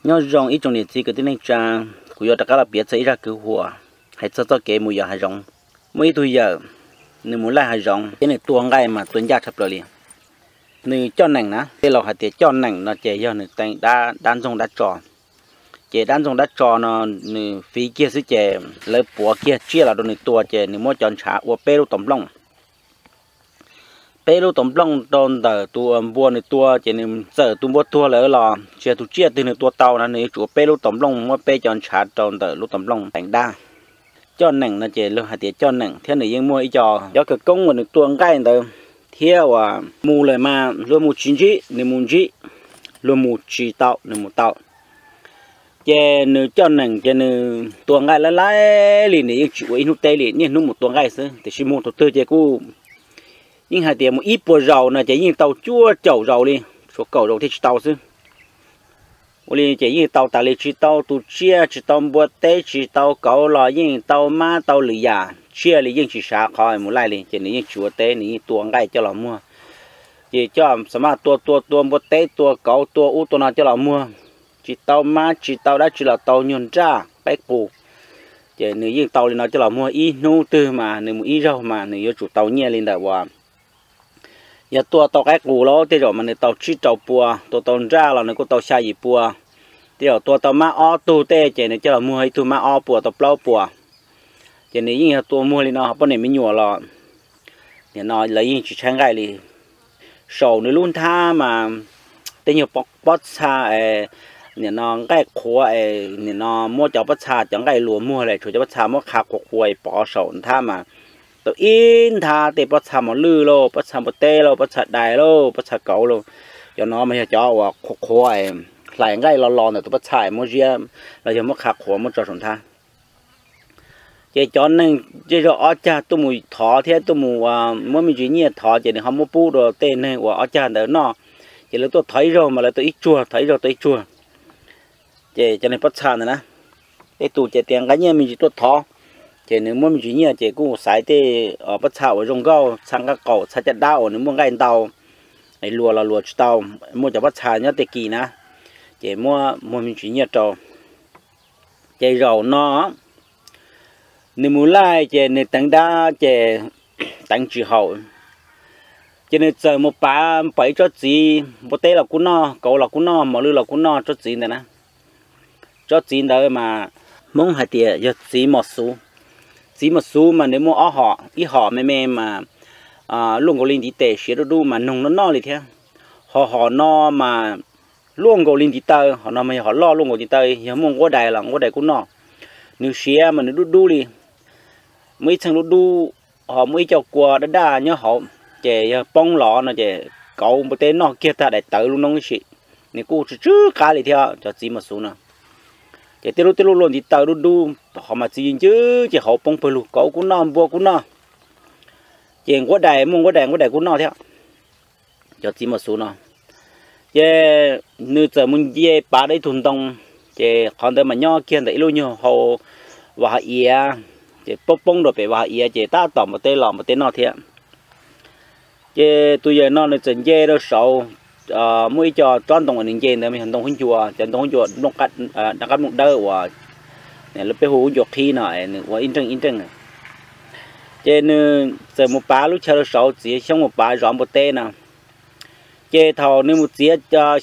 Nyob zoo ib tsoom niam txiv kwv tij neej tsa, kuv yuav rov qab los piav txog ib zaj kwv huam hais txog txoj kev mus yos hav zoov. Muaj ib tug yawm, nws mus laij hav zoov thiab nws tua nqaij mas tua ncaj tshaj plaws li. Nws coj nees na, tej laus hais tias coj nees no ces yog nws teev dab, dab ntxoog dab tso. Ces dab ntxoog dab tso no nws fiv kiag xwb ces lawv puav kiag tsiaj los rau nws tua ces nws muab cov ntshav ua peb lub tau nplooj. Peb lub tau nplooj rau ntawm tus npua nws tua ces nws txawm tus npua tuag lawm los tsis yog tus tsiaj twg nws tua tau na, nws yuav tsum ua peb lub tau nplooj muab peb cov ntshav rau ntawm lub tau nplooj teev dab. Coj nees no ces luag hais tias coj nees thiab nws yeej muaj ib co, cov khawv koob uas nws tua nqaij ntawd thiab uas mus lawm mas luag mus tsis ntsib nws mus ntsib, luag mus tsis tau nws mus tau. Ces nws coj nees ces nws tua nqaij laij laij li nws yeej tsis ua ib hnub teb li, niaj hnub mus tua nqaij xwb, tiam sis mus thaum twg ces kuj yeej hais tias mus ib puas zaus no ces yeej tau cuaj caum zaus li, tshuav kaum zaus thiaj tsis tau xwb. Ua li ces yeej tau tas li, tsis tau tus tsiaj, tsis tau npua teb, tsis tau kauv los yeej tau mab tau lwm yam, tsiaj li yeej tsis sav qhov mus laij li, ces nws yeej tsis ua teb, nws yeej tua nqaij coj los muag. Ces coj xa maj tua tua tua npua teb, tua kauv, tua ub tua no coj los muag, tsis tau mab tsis tau dab tsi los tau nyuag nraj qaib qus. Ces nws yeej tau li no coj los muag, ib hnub twg mas nws mus ib zaug mas nws yuav tsum tau nyiaj li ntawm uas, yog tua tau qaib qus los tej zaum mas nws tau tsib rau pua, tua tau nraj los nws kuj tau xya yim pua, tej zaum tua tau mab ob tug tej ces nws coj los muag ib tug mab ob puas tau plaub puas. Ces nws yeej yog tua muag li no, poj niam me nyuam los nim no lawv yeej tsis tshaib nqaij li. Saum nws lub nthab mas tej nyuag pob txha, nim no nqaij qhuav, nim no muab cov pob txha cov nqaij luas muag lawm tshuav cov pob txha muab qha qhuav qhuav pov saum nthab mas tau ib nthab tej pob txha mos lwj lauj, pob txha npua teb lauj, pob txha dais lauj, pob txha kauv lauj. Cov no mas yog cov uas qhuav qhuav, hlais nqaij los los ntawm tus pob txha muab ziab los yog muab qha qhuav muab tso saum nthab. Ces cov neeg zej zog ob cag tuaj mus thov thiab tuaj mus muab me ntsis nyiaj thov ces nws ho muab pub rau tej neeg uas ob cag ntawd noj. Ces lawv tuaj thov ib zaug mas lawv tau ib tsuag, thov ib zaug tau ib tsuag. Ces cov neeg pob txha ntawd na, tej tus ces tias nqa nyiaj me ntsis tuaj thov, ces nws muab me ntsis nyiaj ces kuj xaiv tej pob txha uas zoo nkauj, txha nqaij qaum, txha caj dab uas nws muaj nqaij ntau, luas los luas tsis tau, muaj cov pob txha nyob tej kis na, ces muab muag me ntsis nyiaj rau. Ces zaum no nws mus laij ces nws teev dab ces teev tsis haum. Ces nws txawm mus pav pom ib tsob txiv, npua teb los kuj noj, kauv los kuj noj, mos lwj los kuj noj tsob txiv ntawd na. Tsob txiv ntawd mas Hmoob hais tias yog txiv mos xuv. Txiv mos xuv mas nws muaj ob hom, ib hom me me mas luaj nkaus li ntiv tes siav dub dub mas noog noj noj li thiab. Ho hom no mas luaj nkaus li ntiv taw, hom no mas yog hom loj luaj nkaus ntiv taw, yog muaj nquab dais los nquab dais kuj noj. Nws siav mas nws dub dub li, muaj ib txheej dub dub, ho muaj ib co kua daj daj nyob hauv, ces yog poob los no ces kauv npua teb noj kiag tag daim tawv lub noob ib si. Nws kuj tsw tsw qab li thiab cov txiv mos xuv no. Ces tej lub tej lub luaj ntiv taw dub dub, qhov mas txiv ncw ces hauv poob pawg lug, kauv kuj noj, npua kuj noj. Ces nquab dais, muaj nquab dais, nquab dais kuj noj thiab. Cov txiv mos xuv no, ces nws txawm mus nce pav rau ib tug ntoo, ces qhov ntawd mas nyob kiag ntawm ib lub nyuag hau vaj hav iav, ces poob poob rau pem vaj hav iav ces tab tom npua teb los npua teb noj thiab. Ces tus yawg no nws txawm nce rau saud, muaj ib co tsob ntoo uas nws nce ntawd mas yog ntoo hub ncua, cov ntoo hub ncua, qab nplooj dawb uas lawv peb hu hub ncua qhib no, nws ua ib nreej ib nreej. Ces nws txawm mus pav lub chaw rau saud, txiav xyoob mus pav zov npua teb no. Ces thaum nws mus txiav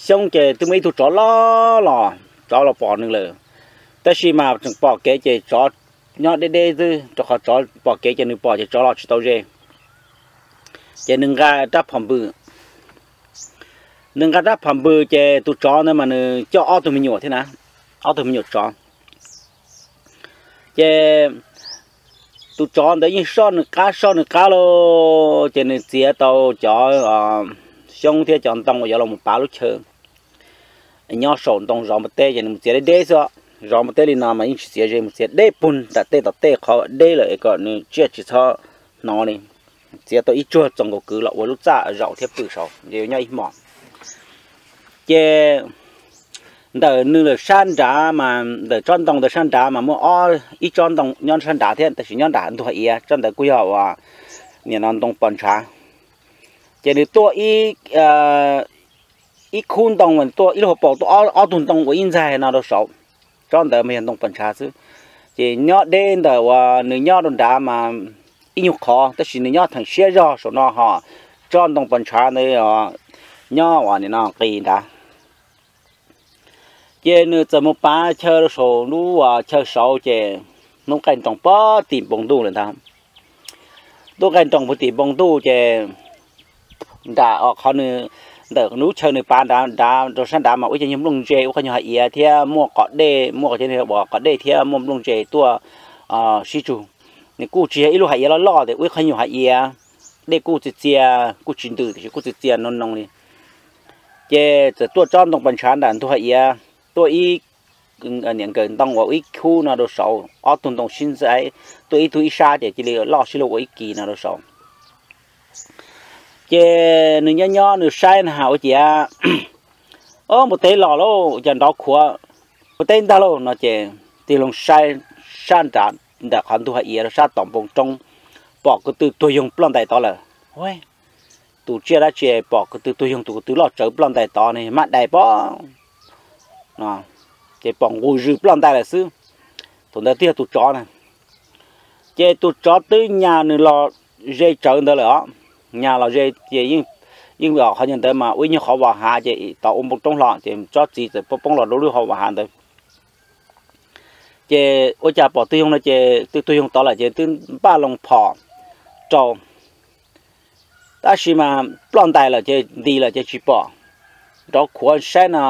xyoob ces twb muaj ib tug tsov loj los, tsov los pom nws lawm. Tab sis mas tseem pom kev ces tsov nyob deb deb xwb, rau qhov tsov pom kev ces nws pom ces tsov los tsis tau ze. Ces nws nqa rab phom npws, nws nqa rab phom npws ces tus tsov ntawd mas nws coj ob tug me nyuam thiab na, ob tug me nyuam tsov. Ces tus tsov ntawd yeej soj nws qab soj nws qab lauj, ces nws txiav tau cov xyoob thiab cov ntoo uas yuav los pav lub chaw nyob saum ntoo zov npua teb, ces nws mus txiav deb deb xwb. Zov npua teb li no mas yeej tsis txiav ze, mus txiav deb puag nram tej tom tej qhov deb lawm es kom nws tsiaj tsis txhob hnov li. Txiav tau ib tsuag txoos nkaus kwv los ua lub txaj zaum thiab pw saud ces yuav nyob ib hmos. Ces ntawm nws lawm sab nrad mas, ntawm tsob ntoo ntawd sab nrad mas muaj ob, ib tsob ntoo nyob sab nrad thiab, tab sis nyob nram ntug hav iav, tsob ntawd kuj yog uas nim no ntoo pos ntshav. Ces nws tuaj ib ib khub ntoo tuaj ib lub hauv paus tuaj ob tug ntoo ua ib ntxaig no rau saud. Tsob ntawd mas yog ntoo pas ntshav xwb. Ces nyob deb ntawm uas nws nyob rau nrad mas ib nyuag qhov, tab sis nws nyob theem siab zog saum no ho tsob ntoo pas ntshav ntawd nyob uas nim no qis nrad. Ces nws txawm mus pav chaw rau saum lub chaw saud ces hnub qaij nroos puag tim npoo ntuj lawm ntag. Hnub qaij nroos puag tim npoo ntuj ces nram qhov nws, ntawm lub chaw nws pav nrad nrad rau sab nrad mas ua ib co nyuag nplooj ntse ua qhov nyuag hav iav thiab muaj qov dej, muaj qhov dej thiab muaj nplooj ntse tuaj sib tsug. Nws kuj tsis yog ib lub hav iav loj loj tias ua ib qhov nyuag hav iav, dej kuj txias txias kuj tsis ntws tiam sis kuj txias txias no no li. Ces txawm tuaj tsob ntoo pas ntshav nram ntug hav iav, tuaj ib niam nkawm ntoo uas ib khub no rau saud, ob tug ntoo sib ntxaib, tuaj ib tug ib sab ces cia li loj sib luag ua ib kis no rau saud. Ces nws nyob nyob nws saib na has ua ciav, o, npua teb los lauj, cas nrov khuav, npua teb ntag lauj no ces tig loo saib sab nram, nram qhov ntug hav iav rau sab tom npoo roob, pom ko tw tuag yoog ploj ntais tod lawm. Tus tsiaj dab tsi pom ko tw tuag yoog, tus ko tw loj tsawv ploj ntais tod ne, mab dais pob. Ces pom nqus zws ploj ntais lawm xwb. Thaum ntawd twb yog tus tsov na. Ces tus tsov twb nyas nws los ze tsawv ntawd lawm os. Nyas los ze ces yeej, qhov nyuag ntawd mas ua ib nyuag qhov vas hav ces tod ua npoo roob hlo ces tsob txiv txawm poob poob los rau lub hauv vas hav ntawd. Ces ua cas pom tw yoog no ces tw tuag yoog tod lawm ces twb npaj loo phom rau. Tab sis mas ploj ntais lawm ces nti lawm ces tsis pom. Nrov khuav saib no,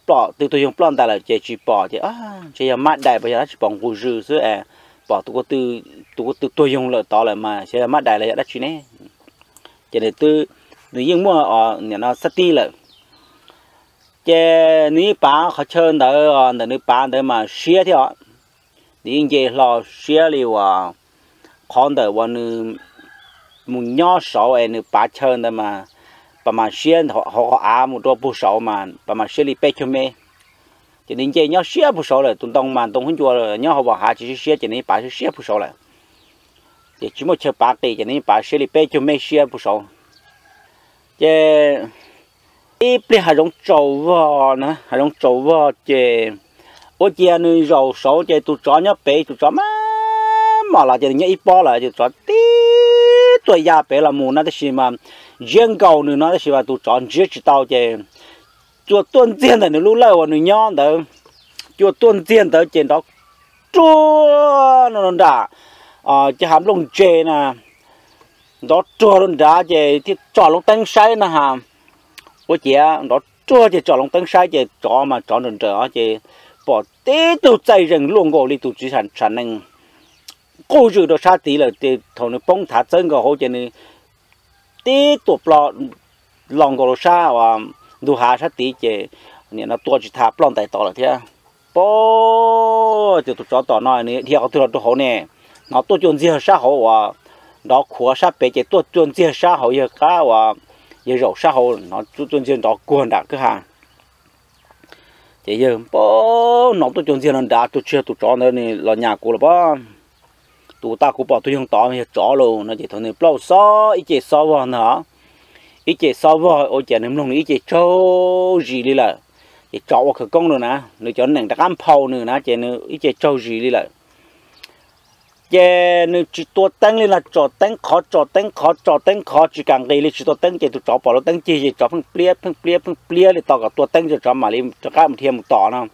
ploj, tw tuag yoog ploj ntais lawm ces tsis pom ces ntshe yog mab dais, yog dab tsi pom nqus zws xwb es pom tus ko tw tuag yoog lawm tod lawm mas xyov yog mab dais los yog dab tsi ne. Ces nws twb, nws yeej muaj nim no xab tib lawm. Ces nws yeej pav qhov chaw ntawd, ntawm nws pav ntawd mas siab thiab os. Nws yeej nce hlo siab li uas qhov ntawm uas nws mus nyob saud es nws pav chaw ntawd mas, pas mas siab hauv qhov av mus rau puag saud mas pas mas siab li peb caug mev. Ces nws nce nyob siab puag saud lawm, tus ntoo mas ntoo hub ncua nyob hauv vas hav tsis siab ces nws yeej pav siab siab puag saud lawm. Ces tsis muaj chaw pav qis ces nws yeej pav siab li peb caug mev siab puag saud. Ces ib pliag hav zoov tsaus vog na, hav zoov tsaus vog ces ua ciav nws zaum saud ces tus tsov nyob pem, tus tsov maj mam los ces nws nyob ib pob lawm ces tsov tib tuaj ya pem los mus no tab sis mas ntsiab nkaus nws no tab sis mas tus tsov ntsiab tsis tau ces cua tuaj ntxiag ntawm nws lub lawj uas nws nyob ntawd, cua tuaj ntxiag ntawd ces nrov ruag no nram cov hav nplooj ntse na, nrov ruag rau nrad ces thiaj tsom loo teeb saib na has. Ua ciav nrov ruag ces tsom loo teeb saib ces tsov mas tsov nrawm nrawm os ces pom tib tug txaij zeeg luaj nkaus li tus txiv tshav nees quj zwm rau sab tid lawm ces thaum nws poob thav txawb nkaus hauv ces nws tib tuam plo los nkaus rau sab uas ntug hav sab tid ces nim no tua tsis tau ploj ntais tod lawm thiab. Pab, ces tus tsov tom no nws dhia qhov twg los rau hauv ne, hnov tuaj cua ntxiag sab hauv uas nrov khuav sab pem ces tuaj cua ntxiag sab hauv yawg qab uas yawg zaum sab hauv, hnov tuaj cua ntxiag nrov kuag nram kwj ha. Ces yawg pab, hnov tuaj cua ntxiag no nrad, tus tsis yog tus tsov ntawd nws los nyas kuv los pab. Tus tau kuv pom tus yoog tod yog tsov los no ces thaum nws plaub xob ib ce xob vog ntag, ib ce xob vog ua cas nws mloog nws ib ce tsaug zis li lawm. Ces tsov ua khawv koob rau na, nws cov nees rov qab nphau nws na ces nws ib ce tsaug zis li lawm. Ces nws tsis tua teeb li no, tsom teeb qhov, tsom teeb qhov, tsom teeb qhov tsis kam nqis li, tsis tua teeb ces tus tsov pom lub teeb cig ces tsov pheej pliab pheej pliab pheej pliab li tos kom tua teeb ces tsov mam li rov qab mus dhia mus tom no.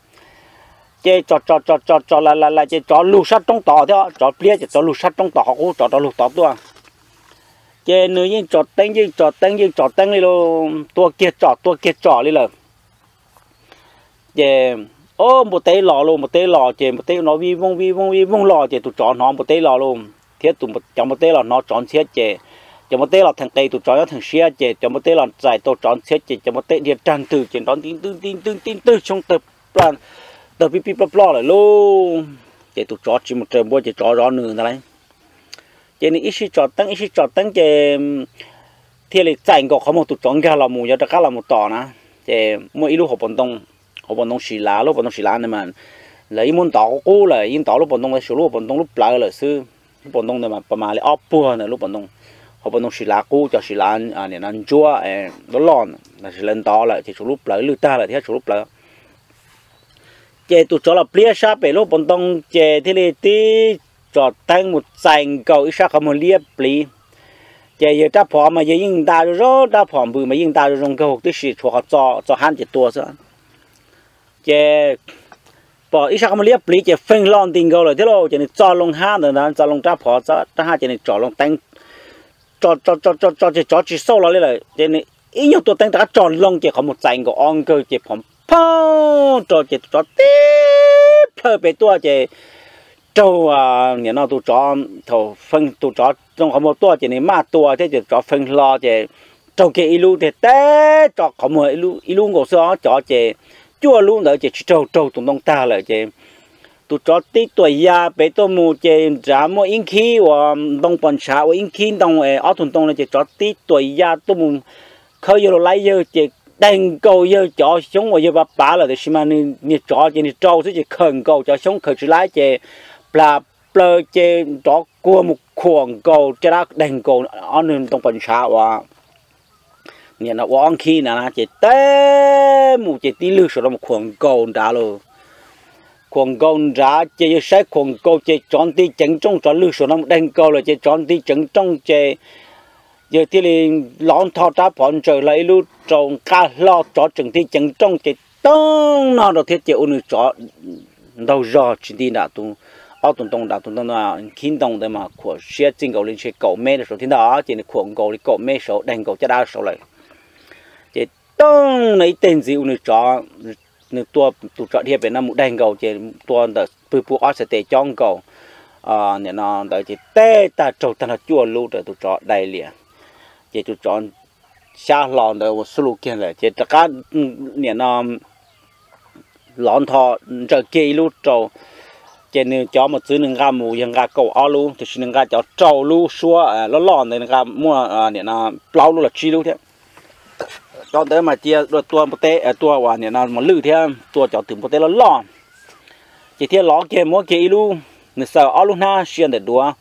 Ces tsom tsom tsom tsom tsom la la la ces tsov lug sab roob tod thiab, tsov pliab ces tsov lug sab roob tod qhov qub, tsov rov lug tod tuaj. Ces nws yeej tsom teeb yeej tsom teeb yeej tsom teeb li lauj, tua kiag tsom tua kiag tsom li lawm. Ces, o, npua teb los lauj, npua teb los ces npua teb nrov vij vooj vij vooj vij vooj los ces tus tsov hnov npua teb los lauj thiab cov npua teb los hnov tsov ntxhiab ces cov npua teb los theem qis, tus tsov nyob theem siab ces cov npua teb los txais tau tsov ntxhiab ces cov npua teb dhia rag ntws ces nrov nti ntwg nti ntwg nti ntwg xyoob tawg pib pib ploj ploj lawm lauj. Ces tus tsov tsis mus raws npua ces tsov zov nws ntag lauj. Ces nws ib sij tsom teeb ib sij tsom teeb ces thiaj li txais nkaus qhov muag tus tsov nkag los mus yuav rov qab los mus tom na. Ces muaj ib lub hauv paus ntoo, hauv paus ntoo sis lav, lub paus ntoo sis lav ntawd mas lawv ib muab ntov qub qub lawm, yeej ntov lub paus ntoo ntawd suav lub paus ntoo lub plawv lawm xwb. Lub paus ntoo ntawd mas pas mas li ob puag ntawm lub paus ntoo, hauv paus ntoo sis lav qub, cov sis lav nim no ntsuab loj loj, lawv ntov lawm ces tshuav lub plawv lwj tag lawm thiab tshuav lub plawv. Ces tus tsov los pliab sab pem lub paus ntoo ces thiaj li tib tso teeb mus txais nkaus ib sab qhov muag liab pliv. Ces yawg rab phom mas yawg yeej nta zoo zoo, rab phom npws mas yeej nta zoo zoo nkaus tib si, tshuav qhov txo hab ces tua xwb. Ces pom ib sab qhov muag liab pliv ces feej hlo nti nkaus lawm thiab lauj, ces nws txo loo hab ntawd, txo loo rab phom rab hab ces nws tsom loo teeb, tso tso tso tso ces tsov tsis xauj los li lawm ces nws ib nyuag tua teeb rov qab tso loo ces qhov muag txais nkaus ob nkawg ces phom phoob rau ces tus tsov tib plhaw pem tuaj ces raug, nim no tus tsov, thaum tus tsov zoo qhov muag tuaj ces nws maj tua thiab ces tus tsov feej hlo ces raug kiag ib lub tiag teb tso qhov muag ib lub nkaus xwb os, cov ces cuaj lub ntawd ces tsis raug, raug tus ntoo tag lawm ces tus tsov tib tuam ya pem tuaj mus ces nrad muaj ib nkhib uas ntoo pos ntshav ua ib nkhib ntoo ob tug ntoo no ces tsov tib tuam ya tuaj mus khawb yawg los laib yawg ces daig nkaus yawg cov xyoob uas yawg pav pav lawm tiam sis mas nws niag tsov ces nws rau xwb ces khawm nkaus cov xyoob khawm tsis laib ces plas plaws ces nrov kuag mus khuam nkaus caj dab, daig nkaus ob nws ntoo pos ntshav uas nim no ua ob nkhib na ces teb mus ces tib lwg saum no mus khuam nkaus nrad lauj. Khuam nkaus nrad ces yawg saib khuam nkaus ces tsov nti ceev rooj, tsov lwg saum no mus daig nkaus lawm ces tsov nti ceev rooj ces yawg thiaj li lov ntho rab phom ntsaws hlo ib lub rau nqa hlo, tsov tseem nti ceev rooj ces toog no rau thiab ces ua nws tsov ntaug zog tsis nti nram tus, ob tus ntoo nram tus ntoo nkhib ntoo ntawd mas khuam siab txij nkaus li ntshe kaum mev rau saud thiab ntag ces nws khuam nkaus li kaum mev saud daig nkaus caj dab saud lawm. Ces toog no ib teg ntxiv ua nws tsov, nws tua tus tsov dhia pem no mus daig nkaus ces tua ntawm pwg pus ob txhais tes cob nkaus nim no ntawd ces teb tag raug tag nrho cuaj lub rau tus tsov dai lias. Ces tus tsov xyab hlo ntawd ua xub lus kiag lawm ces rov qab nim no lov ntho ntsaws kiag ib lub rau. Ces nws cov mos txwv nws nqa mus yog nqa kaum ob lub tiam sis nws nqa cov rau lub suab loj loj ntawd nws nqa muaj nim no plaub lub los tsib lub thiab. Cov ntawd mas cia tua npua teb, tua uas nim no mos lwj thiab tua cov twm npua teb loj loj. Ces thiaj lov kiag muab kiag ib lub, nws xaws ob lub hnab sia ntawm duav,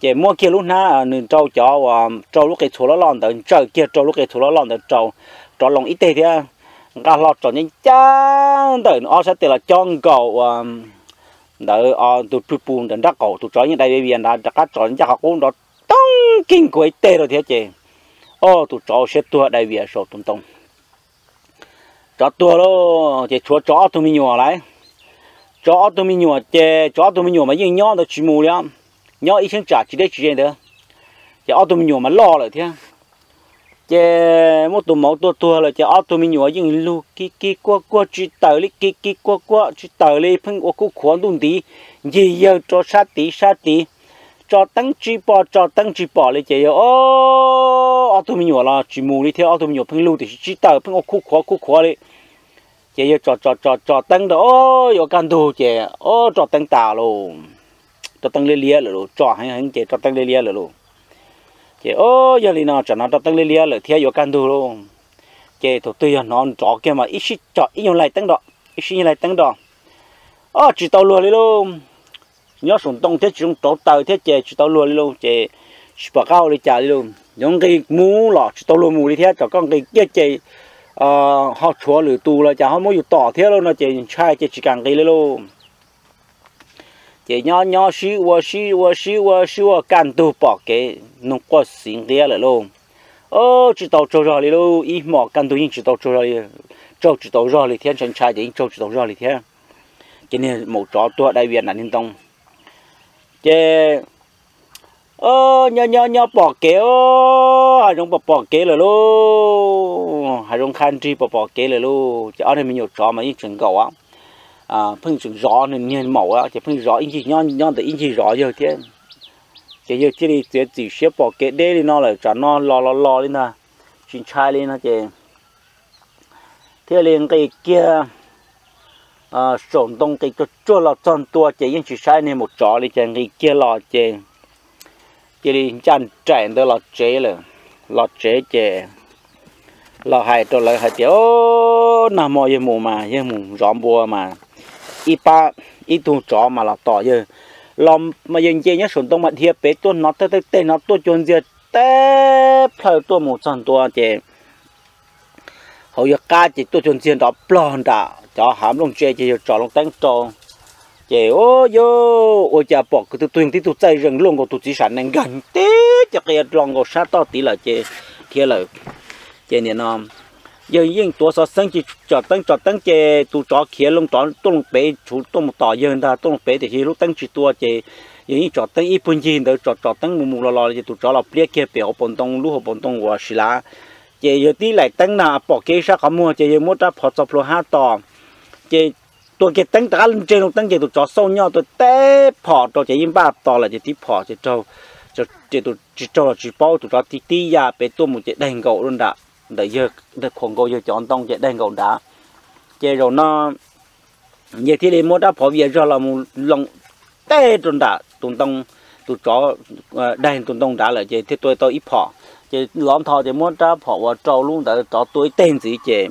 ces muab kiag lub hnab nws rau cov uas rau lub qe txhuas loj loj ntawd ntsaws kiag rau lub qe txhuas loj loj ntawd rau, rov loo ib teg thiab nqa hlo tsom ncaj ncaj ntawm nws ob sab tes los cob nkaus ua ntawd tus pwg pus ntawm nrab qaum tus tsov yeej dai vias vias nrad rov qab tsom ncaj qhov qub nrov toog kiag nkaus ib teg rau thiab ces o tus tsov ua siab tuag dai vias saum tus ntoo. Tsov tuag lauj ces tshuav tsov ob tug me nyuam lawm. Tsov ob tug me nyuam ces tsov ob tug me nyuam mas yeej nyob ntawd tsis mus li os, nyob ib cheeb tsam tsis deb tsis ze ntawd. Ces ob tug me nyuam mas loj lawm thiab. Ces muab tus mauv tua tuag lawm ces ob tug me nyuam yeej lug kis kis kuag kuag tsis tawm li, kis kis kuag kuag tsis tawm li, pheej ua khuj khuav ntuj ntiv, ncig yawg rau sab tid sab tid, tso teeb tsis pom tso teeb tsis pom li ces yawg o ob tug me nyuam los tsis mus li thiab, ob tug me nyuam pheej lug tiam sis tsis tawm pheej ua khuj khuav khuj khuav li. Ces yawg tso tso tso tso teeb rau o yuav kaj ntug ces o tso teeb tas lauj, tso teeb liab liab lawm lauj, tso heev heev ces tso teeb liab liab lawm lauj. Ces o yog li no tsam no tso teeb liab liab lawm thiab yuav kaj ntug lauj. Ces thaum twg yog hnov nrov kiag mas ib sij tso ib nyuag laig teeb rau, ib sij nyuag laig teeb rau, o tsis tau luag li lauj. Nyob saum ntoo thiab tsis zoo rauv taws thiab ces tsis tau luag li lauj, ces tsis pom qab ua li cas li lauj. Yuav nqis mus los tsis tau luag mus li thiab, tsam koj nqis kiag ces ho tshuav lwm tus los cas ho muab yus tom thiab lauj no ces ntshai ces tsis kam nqis li lauj. Ces nyob nyob sib ua sib ua sib ua sib ua kaj ntug pom kev, noog quaj xiv nqiab lawm lauj. Tsis tau tsaug zog li lauj, ib hmos kaj ntug yeej tsis tau tsaug zog li, tsaug tsis tau zog li thiab, ntshai ntshai ces yeej tsaug tsis tau zog li thiab. Ces niag maum tsov tuag dai vias nram niag ntoo. Ces nyob nyob nyob pom kev, hav zoov pom pom kev lawm lauj, hav zoov qha nrig pom pom kev lawm lauj. Ces ob niag me nyuam tsov mas yeej tseem nkaum, pheej tseem zov nws niag maum, ces pheej zov ib ncig nyob ntawm ib ncig zov yawg thiab. Ces yawg thiaj li txiav txim siab pom kev deb li no lawm, tsam no los los los li ntag, tsis ntshai li no ces thiaj li nqis kiag saum ntoo, nqis tsuag tsuag los txog ntua ces yeej tsis saib niag maum tsov li ces nqis kiag los ces cia li ncaj nraim ntawd los tsev lawm. Los tsev ces los hais rau lawv hais tias, nag hmo yawg mus mas yawg mus zov npua mas ib pab, ib tug tsov mas los tom yawg, los mas yawg nce nyob saum ntoo mas dhia pem tuaj hnov tawg tawg teg, hnov tuaj cuag ntxiag teb plhaw tuaj mus txog ntua ces hauv yawg qab ces tuaj cuag ntxiag nrov plog nram cov hav nplooj ntse ces yawg tso loo teeb rau. Ces ua cas pom kwv tug tug yeej tib tug txaij zeeg luaj nkaus tus txiv sam nees nkag tib co qia lo nkaus sab toj tid lawm ces dhia lawm. Ces nim no yawg yeej tuav xov xeeb ces tso teeb tso teeb ces tus tsov khiav loo rov tuaj loo pem tshuv tuaj mus tom yawg ntag, tuaj loo pem tiam sis lub teeb tsis tua ces yawg yeej tso teeb ib puag ncig ntawd tso tso teeb mus mus los los ces tus tsov los pliab kiag pem hauv paus ntoo, lub hauv paus ntoo uas si lav. Ces yawg tib laim teeb na pom kiag ib sab qhov muag ces yawg muab rab phom txog plhuav hab tos. Ces tua kiag teeb rov qab ntseg loo teeb ces tus tsov xauj nyob tua teb phom rau ces yeej npaj tos lawm ces tib phom ces raug, ces tsis raug los tsis paub, tus tsov tib tib ya pem tuaj mus ces daig nkaus nram ntawm yawg, khuam nkaus yawg cov ntoo ces daig nkaus nrad. Ces zaum no yawg thiaj li muab rab phom vias zog los mus loo teb rau nram tus ntoo, tus tsov daig tus ntoo nrad lawm ces thiaj tua tau ib phom. Ces lov ntho ces muab rab phom uas rau lub ntawd rov tua ib teg ntxiv ces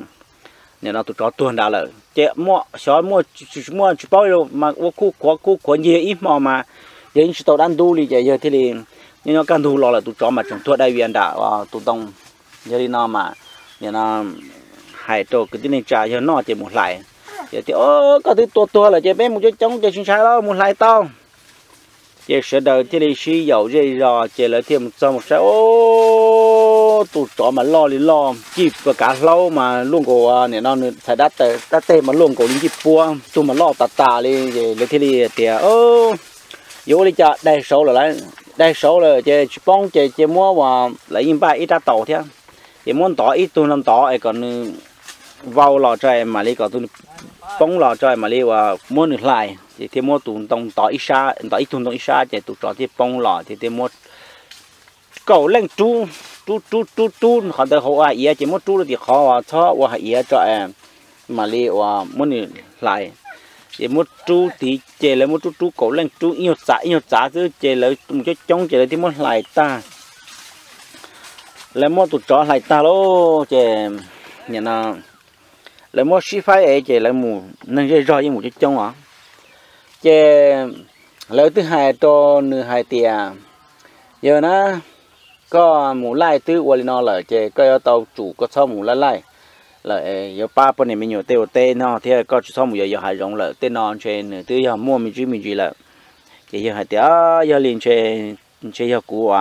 nim no tus tsov tuag nrad lawm. Ces muaj xyov muaj tsis paub mas ua khuj khuav khuj khuav ncig ib hmo mas yawg yeej tsis tau dab ntub li ces yawg thiaj li nyob nyob kaj ntug los lawm tus tsov mas tseem tuag dai vias nram tus ntoo. Yog li no mas nim no hais rau kwv tij neej tsa yawg noj ces mus hlais. Ces tias, Koj twb tua tuag lawm ces peb mus coob coob ces tsis ntshai lauj, mus hlais tau. Ces sawv daws thiaj li sib yaum zej zos ces lawv thiaj mus txog mus saib, tus tsov mas loj li loj, cij pawg kav hlaub mas luaj nkaus, nim no nws txhais dab tawm dab teg mas luaj nkaus li ncej puab, tug mas loj tas tas li. Ces lawv thiaj li tias, Yuav ua li cas daig saud lawm, daig saud lawm ces tsis poob ces cia muab ua, lawv yeej npaj ib rab taus thiab, ces muab ntov ib tug no ntov es kom nws vau los tso mam li kom tus poob los tso mam li ua muab nws hlais. Ces thiaj muab tus ntoo ntov ib sab, ntov ib tug ntoo ib sab ces tus tsov thiaj poob los thiab thiaj muab kaum leej rub, rub rub rub rub qhov ntawd hauv ua hais iav ces muab rub rau tim qhov txhob ua hais iav tso mam li ua muab nws hlais. Ces muab rub tid ces lawv muab rub rub kaum leej rub ib nyuag txav ib nyuag txav xwb ces lawv mus coob coob ces lawv thiaj muab hlais tag. Lawv muab tus tsov hlais tag lauj ces nim no lawv muab sib faib ev ces lawv mus neeg zej zog yeej mus coob coob os. Ces lawv twb hais rau nws hais tias, Yawg na, koj mus laij twb ua li no lawm ces koj yuav tau tsum koj txhob mus laij laij lawm, yuav pab poj niam me nyuam tej ua teb no thiab koj tsis txhob mus yos yos hav zoov lawm. Tej no ntshe nws twb yog muaj me ntsis me ntsis lawm. Ces yawg hais tias, Yog li ntshe, ntshe yog kuv,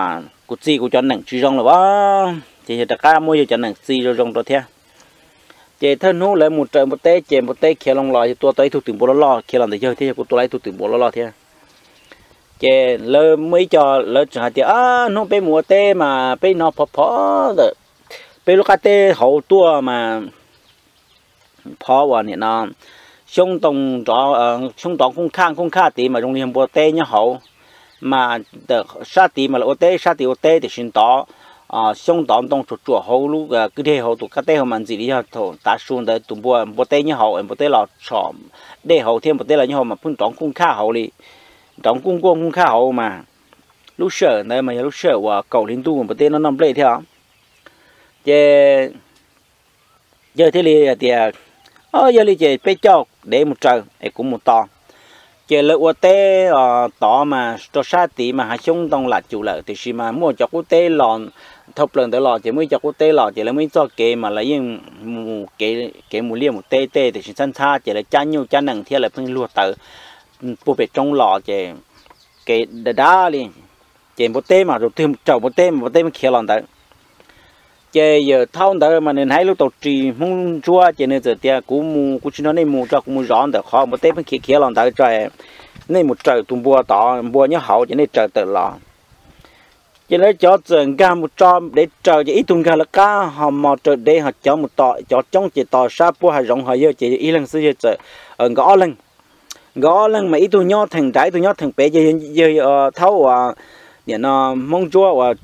kuv txi kuv cov neem tsis zoo lawm as. Ces yawg rov qab muab yawg cov neem txi zoo zoo rau thiab. Ces thawj hnub lawv mus raws npua teb ces npua teb khiav loo los yawg tua tau ib tug twm npua loj loj khiav los ntawm yawg thiab yawg kuj tua tau ib tug twm npua loj loj thiab. Ces lawv muaj ib co lawv tseem hais tias, Hnub peb mus ua teb mas peb hnov phov phov ntawm peb lub qab teb hauv tuaj mas phov uas nim no xyoob ntoo nrov, xyoob nrov nkooj khaj nkooj khaj tid mas zoo li yog npua teb nyob hauv. Mas sab tid mas lawv ua teb, sab tid ua teb tiam sis ntov xyoob ntov ntoo tsuam tsuam hauv lub kwj deg hauv tus qab teb hauv mas ntxim li yog thaum tav su ntawd tus npua, npua teb nyob hauv, npua teb los tshom dej hauv thiab npua teb los nyob hauv mas pheej nrov nkooj khaj hauv li, nrov nkooj nkuaj nkooj khaj hauv mas. Lub sij hawm ntawd mas yog lub sij hawm uas kaum hli ntuj npua teb noj noj nplej thiab. Ces yawg thiaj li hais tias, Yog li ces peb coj dev mus raws es kuv mus tos. Ces lawv ua teb tod mas rau sab tid mas hav xyoob ntoo lam cum lawm tiam sis mas muaj cov qub teb los thauj plaws ntawd los ces muaj ib co qub teb los ces lawv muaj ib txoj kev mas lawv yeej mus kev mus liaj mus teb tej tiam sis ntxhab ntxhab ces lawv cab nyuj cab nees thiab lawv pheej luag taws puag pem roob los ces kev dav dav li. Ces npua teb mas tus twg raws npua teb mas npua teb muab khiav los ntawd. Ces yawm thaub ntawd mas nws hnav ib lub tau ris Hmoob Ntsuab ces nws txawm tias, Kuv mus, kuv tsis nrog nej mus tso, kuv mus zov ntawm qhov npua teb pheej khiav khiav los ntawd tso, nej mus raws tus npua tod, npua nyob hauv ces nej raws tawm los. Ces lawv cov txawm nkag mus tso dev raws ces ib tug nkag lawv qab ho mos raws dev ho cov mus tom cov coob ces tos sab puab hav zoov ho yawg ces yawg ib leeg xwb yawg txawm, nkawd ob leeg, nkawd ob leeg mas ib tug nyob theem nrad ib tug nyob theem pem ces yawg thaub uas nim no Hmoob Ntsuab uas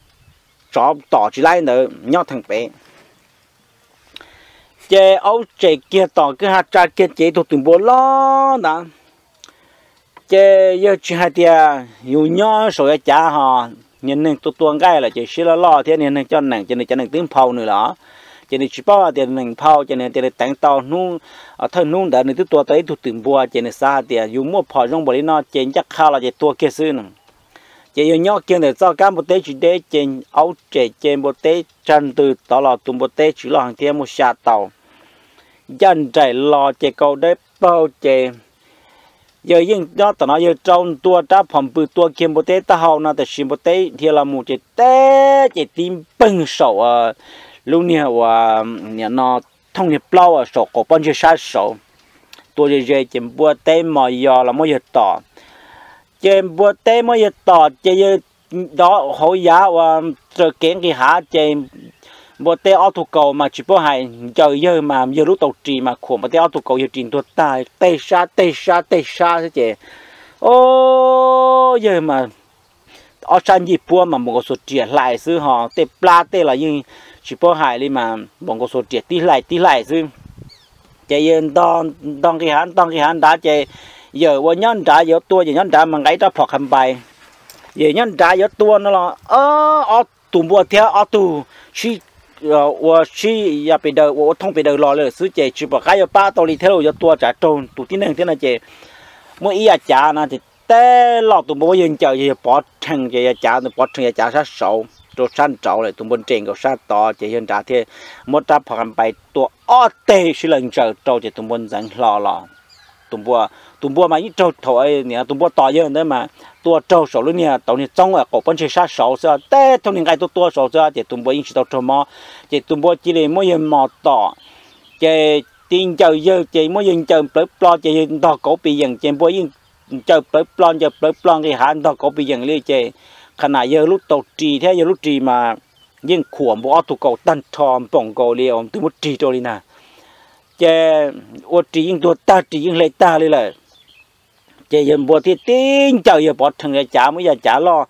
tsov tom tsis laib ntawd nyob theem pem. Ces aub tsem kiag tom kwj ha tsa kiag ces ib tug twm npua loj ntawd. Ces yawg tsis hais tias yus nyob saum yav cav ho, niag neeg tua tua nqaij lawm ces siab loj loj thiab niag neeg coj nees ces nws cov nees twb nphau nws lawm. Ces nws tsis paub hais tias nees nphau ces nws tias nws teev tau hnub, thawj hnub ntawd nws twb tua tau ib tug twm npua ces nws xav hais tias yus muaj phom zoo npaum li no ces ncaj qha los ces tua kiag xwb no. Ces yawg nyob kiag ntawm txoj kab npua teb tsis deb ces aub tsem ces npua teb tsag ntws tod los tus npua teb tsis loj heev thiab muaj xya tau. Ncaj nraim los ces kaus dawb paug ces yawg yeej nyob tom no yawg rau ntua rab phom npws tua kiag npua teb taub hau no tab sis npua teb dhia los mus ces teb ces tib npeeg saum lub niag uas nim no thooj niag plaub saum qaum pob ntseg sab saud. Tua ze ze ces npua teb mos yos los muab yawg tom. Ces npua teb muab yawg tom ces yawg dov hauv yav uas raws kev nqis hav ces npua teb ob tug kaus mas tsis paub hais ncaws yawg mas yawg lub tau ris mas khuam npua teb ob tug kaus yawg ris ntuag tag tej sab tej sab tej sab xwb ces o yawg mas ob sab ncej puab mas npua nkaus xuas riam hlais xwb ho tej plab tej los yeej tsis paub hais li mas npua nkaus xuas riam tib hlais tib hlais xwb. Ces yawg ntog nqis hav ntog nqis hav nrad ces yawm uas nyob nrad yuav tua yawm nyob nrad mas nqa ib rab phom qha npais. Yawm nyob nrad yuav tua no los ob tug npua thiab ob tug sib ua sib ya pes daws ua ua thooj pes daws los lawm xwb ces tsis pom qab yuav pab tau li thiab los yuav tua tsam raug tus tib neeg thiab no ces muaj ib yav cav no ces teb los tus npua muab yawg ncaws yawg pov rhees ces yav cav pov rhees yav cav sab saud rau sab nraud lawm tus npua nres nkaus sab tod ces yawg nrad thiaj muab rab phom qha npais tua ob teg sib law ntsaws rau ces tus npua ntxeev hlo los. Tus npua, tus npua mas yeej raug thaum tus npua tos yawg ntawd mas tua raug saum lub niag tau niag txoob qaum pob ntseg sab saud xwb teb thooj niag nqaij tuab tuab saud xwb ces tus npua yeej tsis tau raug mob. Ces tus npua cia li muab yawg mos tom ces tig ncaws yawg ces muab yawg ncaws plawv plo ces yawg ntog kauv pis yeem ces npua yeej ncaws plawv plo ncaws plawv plo nqis hav ntog kauv pis yeem li ces qhov na yawg lub tau ris thiab yawg lub ris mas yeej khuam npua ob tug kaus tag nrho npaum nkaus li twb muab rig rau li ntag. Ces ua ris yeej ntuag tag ris yeej hle tag li lawm. Ces yawg npua thiaj tib ncaws yawg pov rhees yav cav muaj ib yav cav loj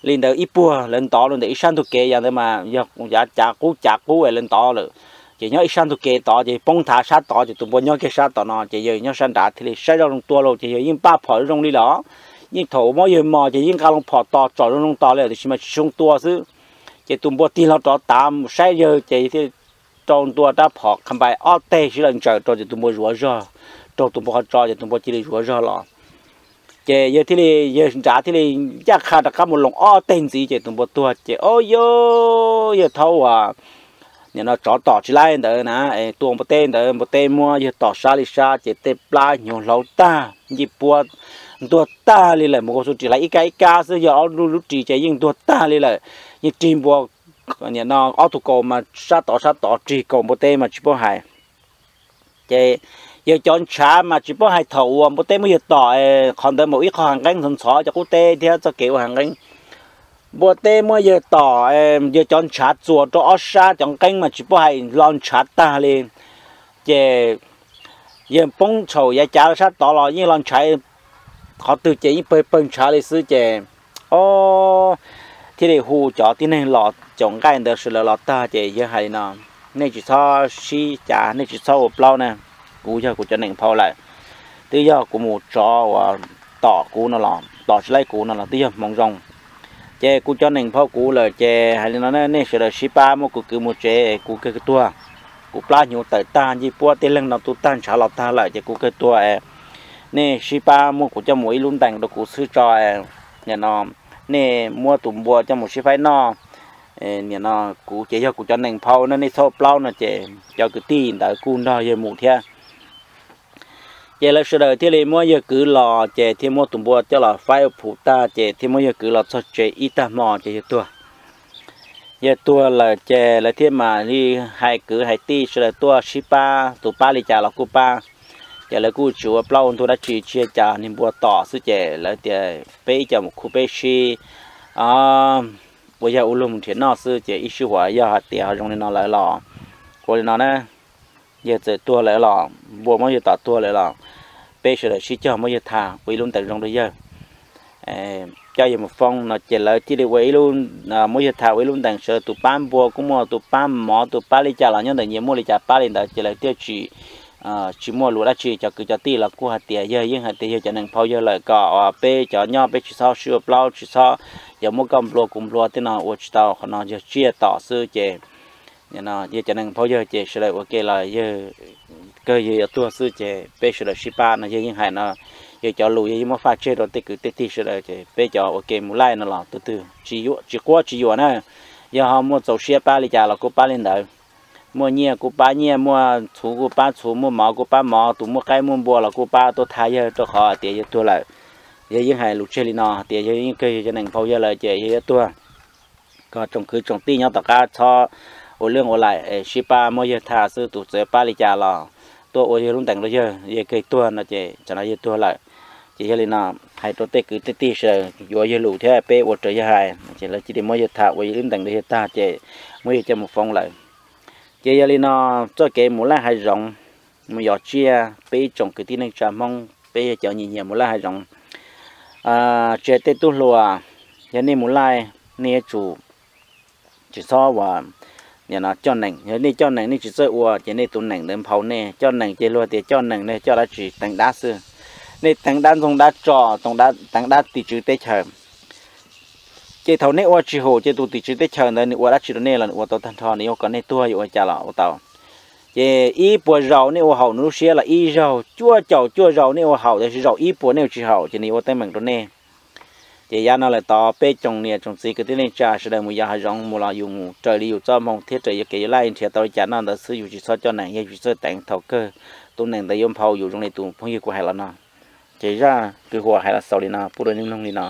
li ntawd ib puag lawv ntov lawm ntawm ib sab ntug kev yav ntawd mas yog yav cav qub cav qub lawv ntov lawm. Ces nyob ib sab ntug kev tod ces poob nthav sab tod ces tus npua nyob kiag sab tom no ces yawg nyob sab nrad thiaj li saib zoo zoo tua los ces yawg yeej npaj phom zoo li los yeej thaum muab yawg mos ces yeej nqa loo phom tos tsom zoo zoo tos li tiam sis mas tsis zoo tua xwb. Ces tus npua tig hlo rov tav mus saib yawg ces yawg thiaj rau ntua rab phom qha npais ob teg sib law ntsaws rau ces tus npua zuav zog, raug tus npua qhov tso ces tus npua cia li zuav zog los. Ces yawg thiaj li, yawg nrad thiaj li ncaj qha rov qab mus loos ob teg ntxiv ces tus npua tuag ces o yawg, yawg thaub uas nim no tsov tom tsis laib ntawd na, tua npua teb ntawd npua teb muab yawg tom sab li sab ces tej plab hnyuv hlauv tag ncej puab ntuag tag li lawm, npua kaus xu ris hlais ib kab ib kab xwb yog ob lub lub ris ces yeej ntuag tag li lawm. Yeej rig npua nim no ob tug kaus mas sab tod sab tod rig kaus npua teb mas tsis paub hais. Ces yawg cov ntshav mas tsis paub hais thaum uas npua teb muab yawg tom qhov ntawd mas ua ib qho hav nqeeb ntxhov ntxhov cov qub teb thiab txoj kev ua hav nqeeb. Npua teb muab yawg tom, yawg cov ntshav txuas rau ob sab cov nqeeb mas tsis paub hais los ntshav tag li. Ces yawg poob saum yav cav sab tod los yeej los ntshav, qhov twg ces yeej pawg pawg ntshav li xwb ces o thiaj li hu cov tib neeg los caum nqaij ntawd sawv daws los tag ces yawg hais li no, nej tsis txhob sib cav, nej tsis txhob ua plaub na, kuv yog kuv cov neem phau lawm, twb yog kuv mus tsov uas tom kuv no los tom tsis laib kuv no los twb yog hmoov zoo. Ces kuv cov neem phau kuv lawm ces hais li no, nej sawv daws sib pab muab kuv kwv mus tsev, kuv kawg tuag. Kuv plab hnyuv tawm tag ncej puab tej leeg no tu tag ntshav los tag lawm ces kuv kawg tuag. Nej sib pab muab kuv coj mus ib lub ntees rau kuv xwb tso. Nim no nej muab tus npua coj mus sib faib noj. Nim no kuv ces yog kuv cov neem phau no, nej txhob ua plaub no ces cov kwv tij ntawd kuj nrog yawg mus thiab. Ces lawv sawv daws thiaj li muab yawg kwv los ces thiaj muab tus npua coj los faib ua plhuav tag ces thiaj muab yawg kwv los txog tsev ib tag hmo ces yawg tuag. Yawg tuag lawm ces lawv thiaj mam li hais kwv hais tij sawv daws tuaj sib pab, tus pab li cas los kuj pab. Ces lawv kuj tsis ua plaub ua ntug dab tsi, tsis yog cas, niag npua tom xwb ces lawv tias peb ib co mus khu peb sib ua yog ua luag mus nrhiav noj xwb ces ib sij huam yog hais tias ho zoo li no lawm los ua li no na, yawg txawm tuag lawm los npua muab yawg tom tuag lawm los peb sawv daws sib cog muab yawg tham ua ib lub ntees zoo rau yawg, coj yawg mus foob no ces lawv thiaj li ua ib lub, muab yawg tham ua ib lub ntees sawv daws tus pab npua kuj muaj, tus pab mov tus pab li cas los nyob ntawm nyias muaj li cas pab li ntawd ces lawv thiaj tsis tsis muaj lus dab tsi, cov kwv cov tij los kuj hais tias yawg yeej hais tias yawg cov neem phau yawg lawm kom peb cov nyob peb tsis txhob sib ua plaub, tsis txhob yog muab koj nplua kuv nplua tej no ua tsis tau, qhov no yog tsiaj tom xwb ces yawg cov neem phau yawg ces sawv daws ua ke los yawg kawg yawg yuav tuag xwb ces peb sawv daws sib pab no yawg yeej hais no. Yog cov lus yog yeej muab faj tseg rau tej kwv tej tij sawv daws, ces peb cov ua ke mus laij no los tus twg tsis yuam tsis quab tsis yuam na, yog ho muaj txaus siab pab li cas los kuj pab li ntawd. Muaj nyiaj kuj pab nyiaj, muaj txhuv kuj pab txhuv, muaj mov kuj pab mov, tus muaj qaib muaj npua los kuj pab tuaj tha yawg, rau qhov tias yawg tuag lawm. Yawg yeej hais lus tseg li no tias yawg yeej kawg yawg cov neeg nphau yawg lawm ces yawg yuav tuag, kom tsoom kwv tsoom tij nyob tom qab txhob ua lwj ua liam, sib pab muab yawg tha xwb, tus txawj pab li cas los tuaj ua yawg lub ntees rau yawg, yawg kawg tuag no ces tam no yawg tuag lawm. Ces yog li no, hais rau tej kwv tej tij sawv daws yuav yawg lus thiab peb ua raws yawg hais, ces lawv cia li muab yawg tha ua yawg lub ntees rau yawg tag ces muab yawg coj mus foob lawm. Ces yog li no, txoj kev mus laij hav zoov, mus yos tsiaj, peb ib tsoom kwv tij neej tsa Hmoob peb yog cov nyiam nyiam mus laij hav zoov, tsis hais tej tub hluas, yog nej mus laij nej yuav tsum tsis txhob ua coj nees. Yog nej coj nees nej tsis txawj ua ces nej tus nees ntawd nphau nej. Coj nees ces luag tias coj nees nej coj dab tsi? Teev dab xwb. Nej teev dab ntxoog dab tso, teev dab tim tswv teb chaws. Ces thaum nej ua tsis haum ces tus tim tswv teb chaws ntawd nws ua dab tsi rau nej los nws ua tau tag nrho, nws yuav kom nej tuag yuav ua cas los ua tau. Ces ib puas zaus nej ua haum nws lub siab los ib zaug, cuaj caum cuaj zaus nej ua haum, tiam sis zaum ib puas nej ua tsis haum ces nws yuav ua teeb meem rau nej. Ces yav no lawm tod peb tsoom niam tsoom txiv kwv tij neej tsa sawv daws mus yos hav zoov mus los yus mus raws li yus txoj hmoo thiab raws yus kev yuav laij nrhiav tau li cas noj ntawd xwb, yus tsis txhob coj nees, yog yus tsis txawj teev thaum kawg tus nees ntawd yuav nphau yus zoo li tus phooj ywg kuv hais los no. Ces zaj kwv huam hais los xaus li no pub rau nej mloog li no.